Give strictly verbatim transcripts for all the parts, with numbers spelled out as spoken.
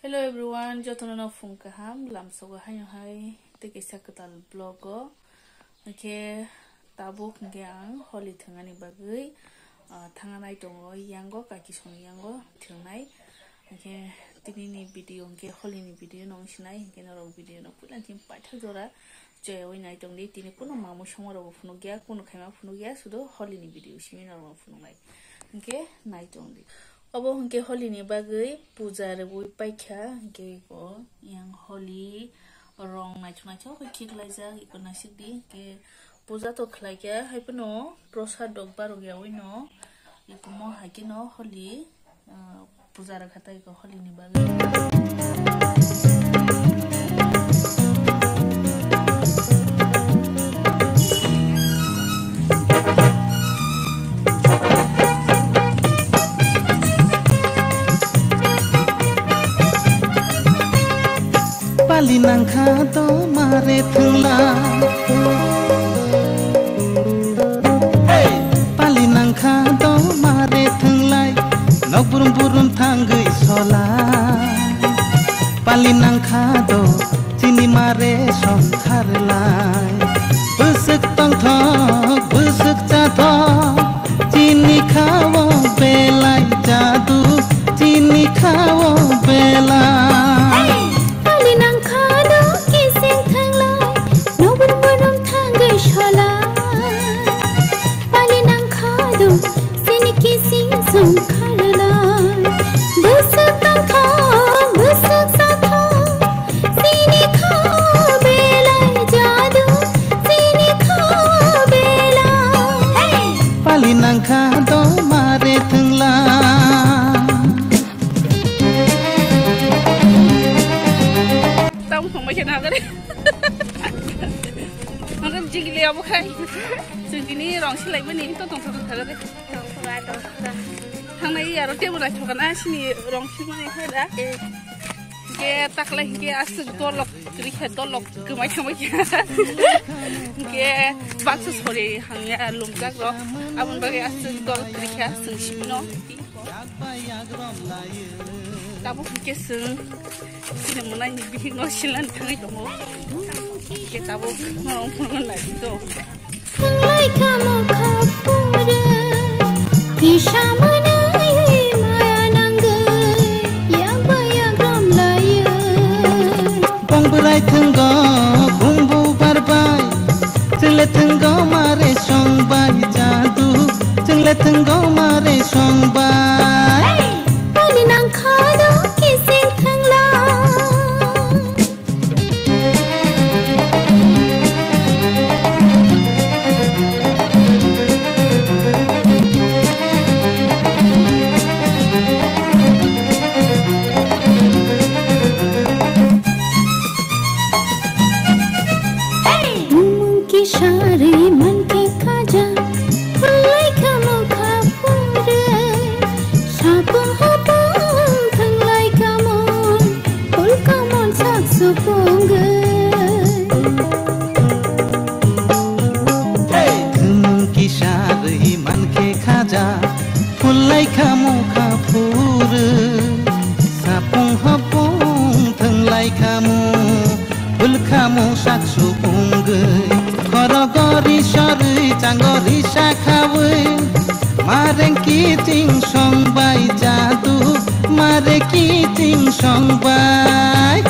Hello everyone, jotono no phung kaham, lamsogo haino hai tei kaisa kwtal vlog o. Hwnkhe tabuk hwnkhe ang holi thwngani bagwi, ah, thangna nai tongo, yango kakisongni yango thwngnai. Hwnkhe tinini video hwnkhe holini video no wngsinai, hwnkhe norok video no puila hwnkhe paithak jora cheyaui nai tongdi. Tini kunu mamui songmarokbo phunukya, kunu khaima phunukya, sudo holini video simi norokno phunuknai. Hwnkhe nai tongdi. Obo hwnkhe holini bagwi puja rwui paikha, hwnkhe eko yang holi rong naithok naithok khe khiklaijak, eko naisikdi. Hwnkhe puja to khlaikha, haiphano prosad rok barok yaui no, eko mo hai kheno holi, ah, puja rwkha tei eko holini bagwi. Pali nangkha to mare thwngla. Hey! Pali nangkha to mare thwnglai. Nok burum burum thangwi sola. Pali nangkha do chini mare songkhar lai. Bwswk tongthok, bwswk chathok, chini khao belai jadu, chini khao belai. Pali nangkha do kising thanglai, nobor borom thangwi sola. Pali nangkha do sini kising songkharlai. Bwswk tongthok, bwswk sathok, sini kho belai jadu, sini kho belai. Pali nangkha do mare thwngla. Tamo thangbai khe nagare. Nagam jigili abo khai. Chwng tini rong silaimani to tongthok tongthok gare. Thangnai aro table naithok na sini rong simani khai da. Ke taklai ke aswk dolok rikha dolok kwmai thangbai khe. Ke baksa sori hangya lumjak rok. Aboni bagwi aswk dolok rikha chwng simino. Tabuk hwnkhe chwng chini mwnaini bihikno silani thangwi tongo. Hwnkhe tabuk norok phunukna naisingtong. Thanglaikha mokha phuru, kisa mwnwi maya nangwi, yakbai yakrom laiwi. Bong bwrai thwngo bumbu barbai, chwngle thwngo mare songbai jadu, chwngle thwngo mare songbai. Pali nangkha do kising thangla. Mung kisa rwi mankhe khaja, phulai kha mokha phurwi. Sapung hapung thanglai kha mon, phul kha mon sak supungwi. Mung kisa rwi mankhe khaja, phulai kha mokha phurwi. Sapung hapung thanglai kha mon, phul kha mon sak supungwi. Khorogo ri sorwi chango risa khawi. Mare kiting songbai jadu, mare kiting songbai.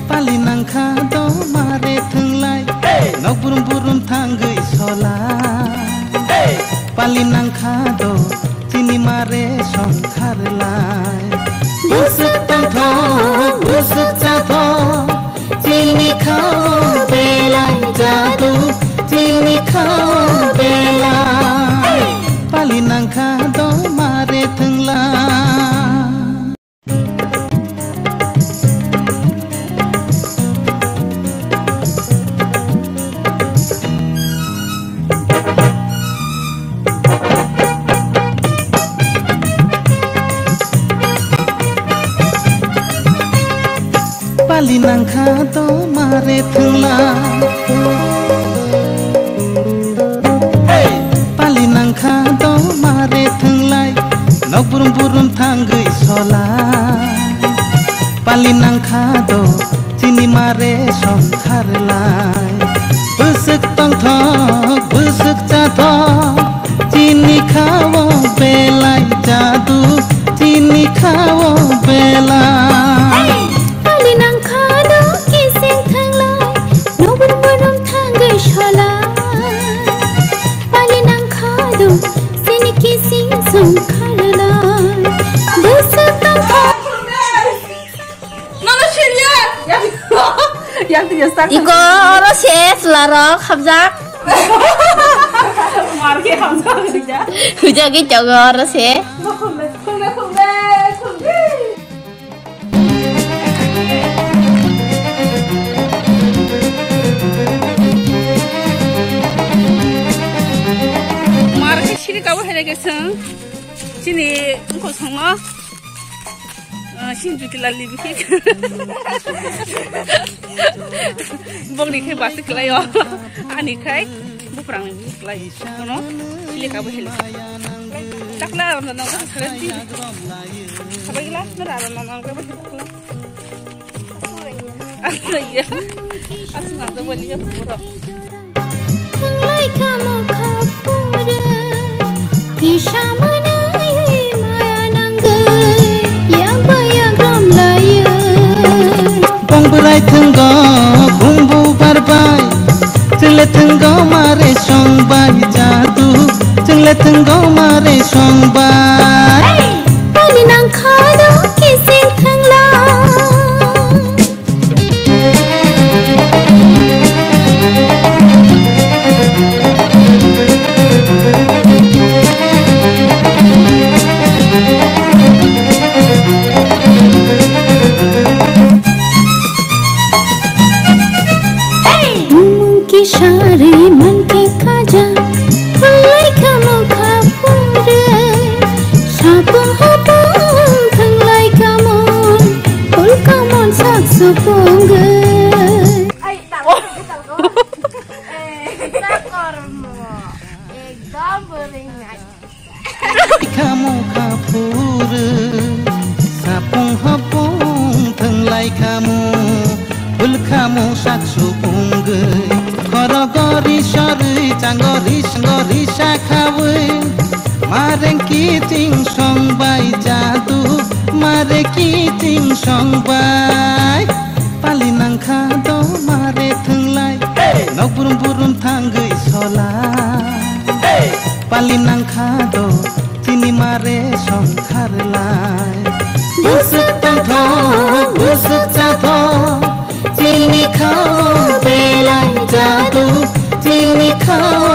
Pali nangkha do mare thwnglai, nok burum burum thangwi sola. Pali nangkha do chini mare songkharlai. Bwswk tongthok, bwswk chathok, chini khao belai jadu, chini khao belai. Pali nangkha do mare thwngla. Pali nangkha do mare thwngla. Hey! Pali nangkha do mare thwnglai. Nok burum burum thangwi sola. Pali nangkha do chini mare songkharlai. Bwswk tongthok, bwswk chathok, chini khao belai jadu, chini khao belai. Pali nangkha do kising thanglai, nobor borom thangwi solai. Pali nangkha do chini kising songkharlai. Bwswk tongthok. Nono siriya. Yang, yang tidak start. Iko oro ses larok hamjak. Marke hamjak huja. Huja ki chogo oro se. Khumbe, khumbe, khumbe, khumbe. Marke siri kabo hele keseng. Sini engko songo. Ah, sini juti lali bikhe. Bokni khe basi khlaio. Ani khai buprang ni bikhe khlai. Kono sili kabo heli. Takla aro nang nang salen ti. Sabai gila nara aro nang nang kabo heli. Asla ya. Asla nang kabo heli ya buro. Thanglaikha mokha phuru, kisa manwi maya nangwi, yaba yagram laiwi. Bong bwrai thwngo, bumbu barbai, chwngle thwngo mare songbai jadu, chwngle thwngo mare songbai. Hey! Pali nangkha do kising thangla. Mungki sari manki kaja, pulai kamu kapure, sapung hapung thanglai kamu. Ulkamon sak supungge. Ai, tak, tak, tak. Eh, tak kormo. Ekdom boring nai. Kamu kapur, sapung hapung thanglai kamu. Ulkamu sak supungge. Khorogori sorwi changori sangori sakhawi. Mareng kiting songbai jadu, mare kiting songbai. Pali nangkha do mare thwnglai, nok burum burum thangwi sola. Pali nangkha do chini mare songkharlai. Bwswk tongthok, bwswk chathok, chini khao belai jadu, chini khao